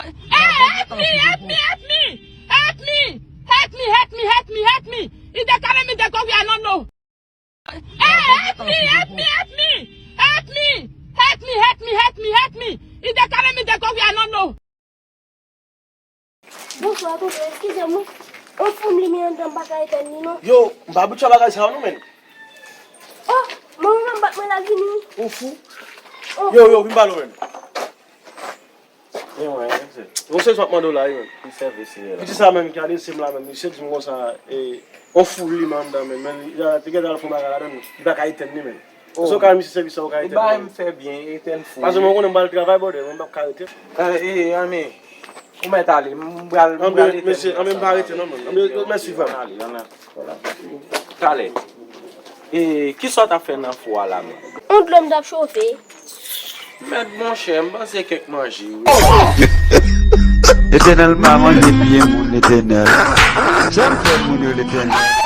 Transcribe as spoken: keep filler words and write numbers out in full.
Hey, help me, help me, help me! Help me! Help me, help me, help me, help me! Ide kale mi de kowi a non non! Hey, help me, help me, help me! Help me! Help me, help me, help me, help me! Ide kale mi de kowi a non non! Bonswa, tonton, eskize m wi. On foul m limen anndan, m pa ka etenn li non. Yo, m pa abitye a bagay sa yo non, menn. Oh, manman m bat mwen la vini. Ou fou? Oh. Yo, yo, vin pale menn. E mwen, e mwen. Yon sèvis m ap mande w la wi, menn. Ki sèvis li ye la? Piti sa menm ki adrese m la menm, misye di m konsa, e, on foul limen anndan menm, men li te gentan al fè yon bagay ladan, li pa ka etenn li menn. Oh. Èske w ka ban m misye sèvis sa, ou ka etenn li menm? Li bay m fè byen, etenn foul. Paske mwen konnen m pral travay, brother, mwen p ap ka rete. E, e, anmè, ou mèt ale, m pral, m pral etenn mesye, anmè, m pa rete non, menn. Anmè, mèsi, frè m. Ann ale, ann ale. Talè. E, kisa w t ap fè nan fou a la menm? On dlo m t ap chofe. Mèt monchè, m panse kèk manje wi. Letènèl pa manje pye moun, Letènèl. Janm fè moun yo, Letènèl.